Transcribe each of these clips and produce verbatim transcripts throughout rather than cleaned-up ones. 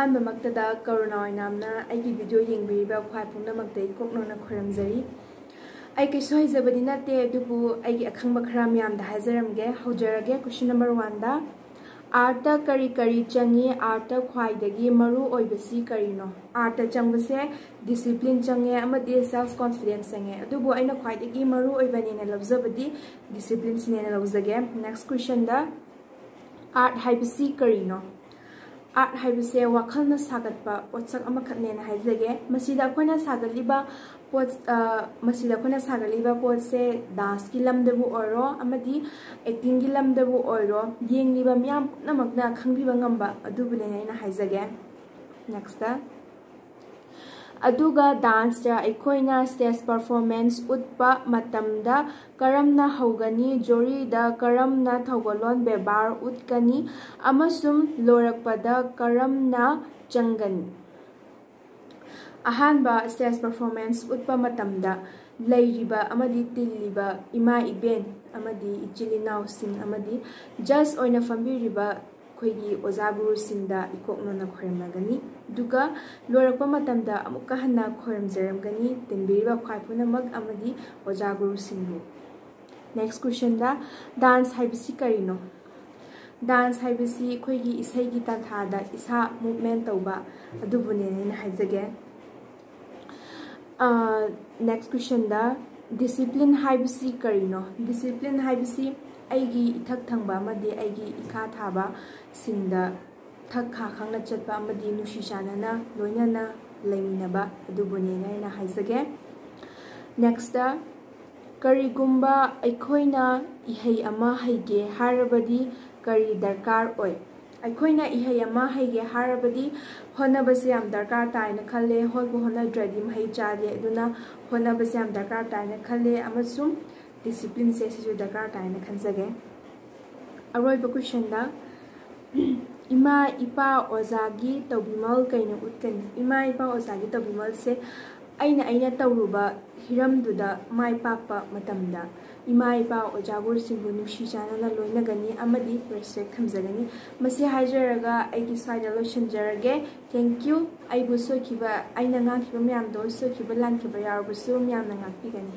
ꯑꯍꯥꯟꯕꯃꯛꯇꯗ ꯀꯔꯨꯅꯥ ꯑꯣꯏꯅꯥꯝꯅ ꯑꯩꯒꯤ ꯚꯤꯗꯤꯑꯣ ꯌꯦꯡꯕꯤꯔꯤꯕ ꯈ꯭ꯋꯥꯏ ꯄꯨꯝꯅꯃꯛꯇ ꯑꯩ ꯀꯣꯛ ꯅꯧꯅ ꯈꯣꯏꯔꯝꯖꯔꯤ꯫ ꯑꯩ ꯀꯩꯁꯨ ꯍꯩꯖꯕꯗꯤ ꯅꯠꯇꯦ, ꯑꯗꯨꯕꯨ ꯑꯩꯒꯤ ꯑꯈꯪꯕ ꯈꯔ ꯃꯌꯥꯝꯗ ꯍꯥꯏꯖꯔꯝꯒꯦ꯫ ꯍꯧꯖꯔꯒꯦ꯫ Question number one ꯗ, ꯑꯥꯔꯠꯇ ꯀꯔꯤ ꯀꯔꯤ ꯆꯪꯏ? ꯑꯥꯔꯠꯇ ꯈ꯭ꯋꯥꯏꯗꯒꯤ ꯃꯔꯨ ꯑꯣꯏꯕꯁꯤ ꯀꯔꯤꯅꯣ? ꯑꯥꯔꯠꯇ ꯆꯪꯕꯁꯦ ꯗꯤꯁꯤꯄ꯭ꯂꯤꯟ ꯆꯪꯉꯦ ꯑꯃꯗꯤ ꯁꯦꯜꯐ ꯀꯣꯟꯐꯤꯗꯦꯟꯁ ꯆꯪꯉꯦ, ꯑꯗꯨꯕꯨ ꯑꯩꯅ ꯈ꯭ꯋꯥꯏꯗꯒꯤ ꯃꯔꯨ ꯑꯣꯏꯕꯅꯦꯅ ꯂꯧꯖꯕꯗꯤ ꯗꯤꯁꯤꯄ꯭ꯂꯤꯟꯁꯤꯅꯦꯅ ꯂꯧꯖꯒꯦ꯫ Next question ꯗ, ꯑꯥꯔꯠ ꯍꯥꯏꯕꯁꯤ ꯀꯔꯤꯅꯣ? ꯑꯥꯔꯠ ꯍꯥꯏꯕꯁꯦ ꯋꯥꯈꯜꯅ ꯁꯥꯒꯠꯄ ꯄꯣꯠꯁꯛ ꯑꯃꯈꯛꯅꯦꯅ ꯍꯥꯏꯖꯒꯦ꯫ ꯃꯁꯤꯗ ꯑꯩꯈꯣꯏꯅ ꯁꯥꯒꯠꯂꯤꯕ ꯄꯣꯠ, ꯑ, ꯃꯁꯤꯗ ꯑꯩꯈꯣꯏꯅ ꯁꯥꯒꯠꯂꯤꯕ ꯄꯣꯠꯁꯦ ꯗꯥꯟꯁꯀꯤ ꯂꯝꯗꯕꯨ ꯑꯣꯏꯔꯣ ꯑꯃꯗꯤ ꯑꯦꯛꯇꯤꯡꯒꯤ ꯂꯝꯗꯕꯨ ꯑꯣꯏꯔꯣ, ꯌꯦꯡꯂꯤꯕ ꯃꯤꯌꯥꯝ ꯄꯨꯝꯅꯃꯛꯅ ꯈꯪꯕꯤꯕ ꯉꯝꯕ ꯑꯗꯨꯕꯨꯅꯦꯅ ꯑꯩꯅ ꯍꯥꯏꯖꯒꯦ꯫ Next ꯗ, ꯑꯗꯨꯒ ꯗꯥꯟꯁꯇ ꯑꯩꯈꯣꯏꯅ ꯁ꯭ꯇꯦꯖ ꯄꯔꯐꯣꯔꯃꯦꯟꯁ ꯎꯠꯄ ꯃꯇꯝꯗ ꯀꯔꯝꯅ ꯍꯧꯒꯅꯤ? ꯖꯨꯔꯤꯗ ꯀꯔꯝꯅ ꯊꯧꯒꯜꯂꯣꯟ ꯕꯦꯕꯥꯔ ꯎꯠꯀꯅꯤ? ꯑꯃꯁꯨꯡ ꯂꯣꯏꯔꯛꯄꯗ ꯀꯔꯝꯅ ꯆꯪꯒꯅꯤ? ꯑꯍꯥꯟꯕ ꯁ꯭ꯇꯦꯖ ꯄꯔꯐꯣꯔꯃꯦꯟꯁ ꯎꯠꯄ ꯃꯇꯝꯗ ꯂꯩꯔꯤꯕ ꯑꯃꯗꯤ ꯇꯤꯜꯂꯤꯕ ꯏꯃꯥ ꯏꯕꯦꯟ ꯑꯃꯗꯤ ꯏꯆꯤꯜ ꯏꯅꯥꯎꯁꯤꯡ ꯑꯃꯗꯤ ꯖꯖ ꯑꯣꯏꯅ ꯐꯝꯕꯤꯔꯤꯕ ꯑꯩꯈꯣꯏꯒꯤ ꯑꯣꯖꯥ ꯒꯨꯔꯨꯁꯤꯡꯗ ꯏꯀꯣꯛ ꯅꯣꯟꯅ ꯈꯣꯏꯔꯝꯂꯒꯅꯤ꯫ ꯑꯗꯨꯒ ꯂꯣꯏꯔꯛꯄ ꯃꯇꯝꯗ ꯑꯃꯨꯛꯀ ꯍꯟꯅ ꯈꯣꯏꯔꯝꯖꯔꯝꯒꯅꯤ ꯇꯤꯟꯕꯤꯔꯤꯕ ꯈ꯭ꯋꯥꯏ ꯄꯨꯝꯅꯃꯛ ꯑꯃꯗꯤ ꯑꯣꯖꯥ ꯒꯨꯔꯨꯁꯤꯡꯕꯨ꯫ Next question ꯗ, ꯗꯥꯟꯁ ꯍꯥꯏꯕꯁꯤ ꯀꯔꯤꯅꯣ? ꯗꯥꯟꯁ ꯍꯥꯏꯕꯁꯤ ꯑꯩꯈꯣꯏꯒꯤ ꯏꯁꯩꯒꯤ ꯇꯥꯟꯊꯥꯗ ꯏꯁꯥ ꯃꯨꯞꯃꯦꯟ ꯇꯧꯕ ꯑꯗꯨꯕꯨꯅꯦꯅ ꯑꯩꯅ ꯍꯥꯏꯖꯒꯦ꯫ Next question ꯗ, ꯗꯤꯁꯤꯄ꯭ꯂꯤꯟ ꯍꯥꯏꯕꯁꯤ ꯀꯔꯤꯅꯣ? ꯗꯤꯁꯤꯄ꯭ꯂꯤꯟ ꯍꯥꯏꯕꯁꯤ ꯑꯩꯒꯤ ꯏꯊꯛ ꯊꯪꯕ ꯑꯃꯗꯤ ꯑꯩꯒꯤ ꯏꯈꯥ ꯊꯥꯕꯁꯤꯡꯗ ꯊꯛ ꯈꯥ ꯈꯪꯅ ꯆꯠꯄ ꯑꯃꯗꯤ ꯅꯨꯡꯁꯤ ꯆꯥꯟꯅꯅ ꯂꯣꯏꯅꯅ ꯂꯩꯃꯤꯟꯅꯕ ꯑꯗꯨꯕꯨꯅꯦꯅ ꯑꯩꯅ ꯍꯥꯏꯖꯒꯦ꯫ Next ꯗ, ꯀꯔꯤꯒꯨꯝꯕ ꯑꯩꯈꯣꯏꯅ ꯏꯍꯩ ꯑꯃ ꯍꯩꯒꯦ ꯍꯥꯏꯔꯕꯗꯤ ꯀꯔꯤ ꯗꯔꯀꯥꯔ ꯑꯣꯏ? ꯑꯩꯈꯣꯏꯅ ꯏꯍꯩ ꯑꯃ ꯍꯩꯒꯦ ꯍꯥꯏꯔꯕꯗꯤ ꯍꯣꯠꯅꯕꯁꯦ ꯌꯥꯝ ꯗꯔꯀꯥꯔ ꯇꯥꯏꯅ ꯈꯜꯂꯦ꯫ ꯍꯣꯠꯄꯨ ꯍꯣꯠꯅꯗ꯭ꯔꯗꯤ ꯃꯍꯩ ꯆꯥꯗꯦ꯫ ꯑꯗꯨꯅ ꯍꯣꯠꯅꯕꯁꯦ ꯌꯥꯝ ꯗꯔꯀꯥꯔ ꯇꯥꯏꯅ ꯈꯜꯂꯦ, ꯑꯃꯁꯨꯡ ꯗꯤꯁꯤꯄ꯭ꯂꯤꯟꯁꯦ ꯁꯤꯁꯨ ꯗꯔꯀꯥꯔ ꯇꯥꯏꯅ ꯈꯟꯖꯒꯦ꯫ ꯑꯔꯣꯏꯕ question ꯗ, ꯏꯃꯥ ꯏꯄꯥ ꯑꯣꯖꯥꯒꯤ ꯇꯧꯕꯤꯃꯜ ꯀꯩꯅ ꯎꯠꯀꯅꯤ? ꯏꯃꯥ ꯏꯄꯥ ꯑꯣꯖꯥꯒꯤ ꯇꯧꯕꯤꯃꯜꯁꯦ ꯑꯩꯅ ꯑꯩꯅ ꯇꯧꯔꯨꯕ ꯍꯤꯔꯝꯗꯨꯗ ꯃꯥꯏ ꯄꯥꯛꯄ ꯃꯇꯝꯗ ꯏꯃꯥ ꯏꯄꯥ ꯑꯣꯖꯥ ꯒꯨꯔꯨꯁꯤꯡꯕꯨ ꯅꯨꯡꯁꯤ ꯆꯥꯟꯅꯅ ꯂꯣꯏꯅꯒꯅꯤ ꯑꯃꯗꯤ ꯔꯦꯁꯄꯦꯛ ꯊꯝꯖꯒꯅꯤ꯫ ꯃꯁꯤ ꯍꯥꯏꯖꯔꯒ ꯑꯩꯒꯤ ꯁ꯭ꯋꯥꯏꯗ ꯂꯣꯏꯁꯤꯟꯖꯔꯒꯦ꯫ Thank you꯫ ꯑꯩꯕꯨ ꯁꯣꯏꯈꯤꯕ, ꯑꯩꯅ ꯉꯥꯡꯈꯤꯕ ꯃꯌꯥꯝꯗꯣ ꯁꯣꯏꯈꯤꯕ ꯂꯥꯟꯈꯤꯕ ꯌꯥꯎꯔꯕꯁꯨ ꯃꯌꯥꯝꯅ ꯉꯥꯛꯄꯤꯒꯅꯤ꯫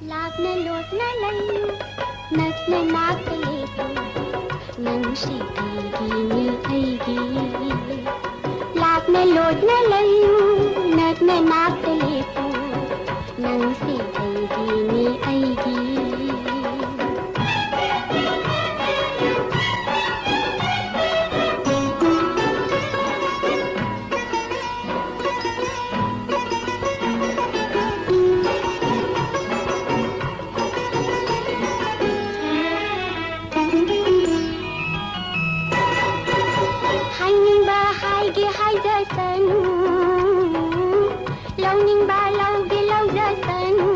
ꯂꯥꯞꯅ ꯂꯣꯠꯅ ꯂꯩꯌꯨ, ꯅꯛꯅ ꯅꯥꯛꯇ ꯂꯦꯞꯄꯨ, ꯅꯪꯁꯤ ꯑꯩꯒꯤꯅꯤ ꯑꯩꯒꯤ꯫ ꯂꯥꯞꯅ ꯂꯣꯠꯅ ꯂꯩꯌꯨ, ꯅꯛꯅ ꯅꯥꯛꯇ ꯂꯦꯞꯄꯨ, ꯅꯪꯁꯤ ꯑꯩꯒꯤꯅꯤ ꯑꯩꯒꯤ꯫ ꯍꯥꯏꯅꯤꯡꯕ ꯍꯥꯏꯒꯦ ꯍꯥꯏꯖꯁꯅꯨ, ꯂꯧꯅꯤꯡꯕ ꯂꯧꯒꯦ ꯂꯧꯖꯁꯅꯨ꯫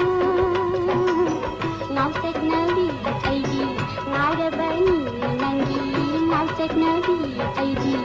ꯉꯥꯎꯆꯠꯅꯕꯤ ꯑꯩꯒꯤ ꯉꯥꯎꯔꯕꯅꯤ ꯅꯪꯒꯤ, ꯉꯥꯎꯆꯠꯅꯕꯤ ꯑꯩꯒꯤ